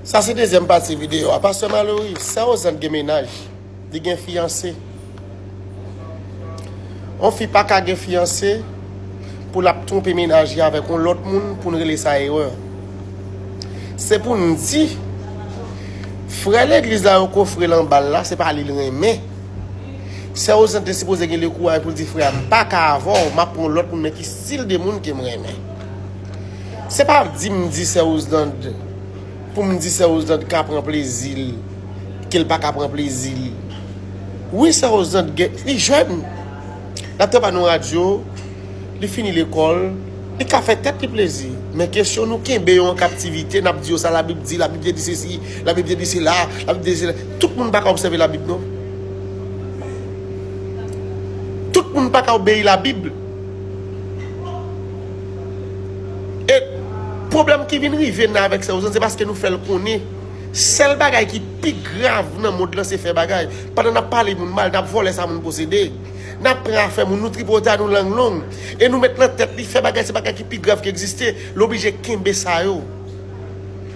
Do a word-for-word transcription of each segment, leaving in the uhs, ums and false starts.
Sa se dezyèm pati videyo a. Pastè Malory, sè Ozant gen mennaj. Li gen fiyanse. Yon fi pa ka gen fiyanse pou l ap twonpe mennaj li avèk yon lòt moun pou n rele sa erè. Se pou n di, frè legliz la yo kofre l anba l la, se pa li l renmen. Sè Ozant te sipoze gen le kouraj pou l di, frè a, m pa ka avè w, m ap pran yon lòt moun, men ki stil de moun ke m renmen. Se pa di m di sè Ozant pou m di sè Ozant ka pran plezi l, ke l pa ka pran plezi l. Wi, sè Ozant gen, li jèn. L ap travay nan radyo, li fini lekòl, li ka fè tèt li plezi. Men kesyon nou kenbe yo an kaptivite, n ap di yo sa Labib di, Labib te di sesi, Labib te di sela, Labib te di sela. Tout moun pa ka obsève Labib, non. Tout moun pa ka obeyi Labib. E pwoblèm ki vin rive n avèk sè Ozant, se paske nou fè l konnen sèl bagay ki pi grav nan mond lan se fè bagay. Pandan n ap pale moun mal, n ap vòlè sa moun posede. N ap pran afè moun, nou tripotay, nou lang long. E nou met nan tèt li fè bagay se bagay ki pi grav ki egziste. L oblije kenbe sa yo.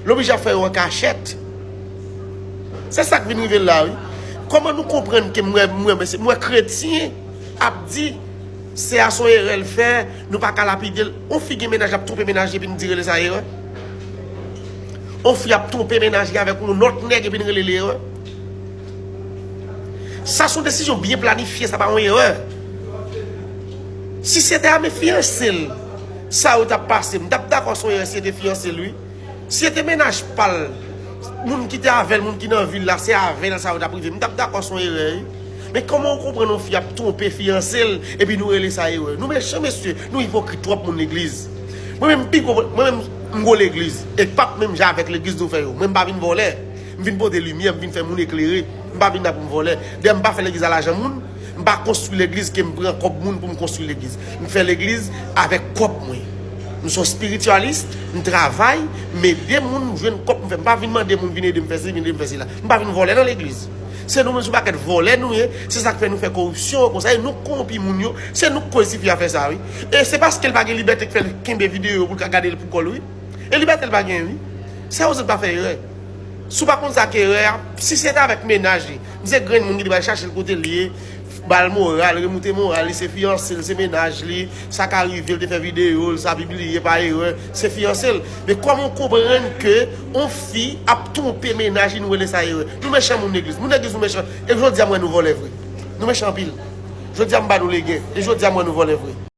L oblije ap fè yo an kachèt. Se sa k vin rive l la, wi. Kòman nou konprann ke mwen, mwen, mwen, mwen kretyen ap di, se a son erè l fè, nou pa ka lapide l. On fi gen mennaj, l ap twonpe mennaj li, epi n di rele sa erè? On fi ap twonpe mennaj li avèk yon lòt nèg, epi n rele l erè? Sa se yon desizyon byen planifye, sa pa yon erè. Si se te a men fiyanse l, sa yo t ap pase, m t ap dakò se yon erè si se te fiyanse l, wi. Si se te mennaj pa l, moun ki te avè l, moun ki nan vi l la, se avè l sa yo t ap rive. M t ap dakò se yon erè, wi. Men kòman w konprann yon fi ap twonpe fiyanse l, epi nou rele sa erè? Nou mechan, mesye, nou ipokrit twòp moun legliz. Mwen menm, m pi gwo, mwen menm, m gwo legliz. E p ap menm jan avèk legliz nou fè yo. Mwen, m pa vin vòlè. M vin pote limyè, m vin fè moun eklere. M pa vin la pou m vòlè. Dayè, m pa fè legliz a lajan moun. M pa konstwi legliz ke m pran kòb moun pou m konstwi legliz. M fè legliz avèk kòb mwen. M se yon espiritialis, m travay, m ede moun, m jwenn kòb m fè. M pa vin mande moun vin ede m fè sesi, vin ede m fè sela. M pa vin vòlè nan legliz. Se nou menm, se yon pakèt vòlè nou ye. Se sa k fè nou fè koripsyon konsa. E nou k kowonpi moun yo. Se nou k koz tifi a fè sa, wi. E se paske l pa gen libète k fè l kenbe videyo pou l ka gade l pou kò l, wi. E libète l pa gen, wi. Sè Ozant pa fè erè. Si w pa konn sa k erè a, si se te avèk mennaj li, misye grenn moun ki te pral chache l kote l ye, ba l moral, remoute moral li, se fiyanse l, se mennaj li, sa ka rive l te fè videyo l, sa pibliye pa erè, se fiyanse l. Men kòman w konprann ke on fi ap twonpe mennaj li, nou rele sa erè? Nou mechan moun legliz. Moun legliz nou mechan. E jodi a m wè nou vòlè vre. Nou mechan anpil. Jodi a m ba nou legen. E jodi a m wè nou vòlè vre.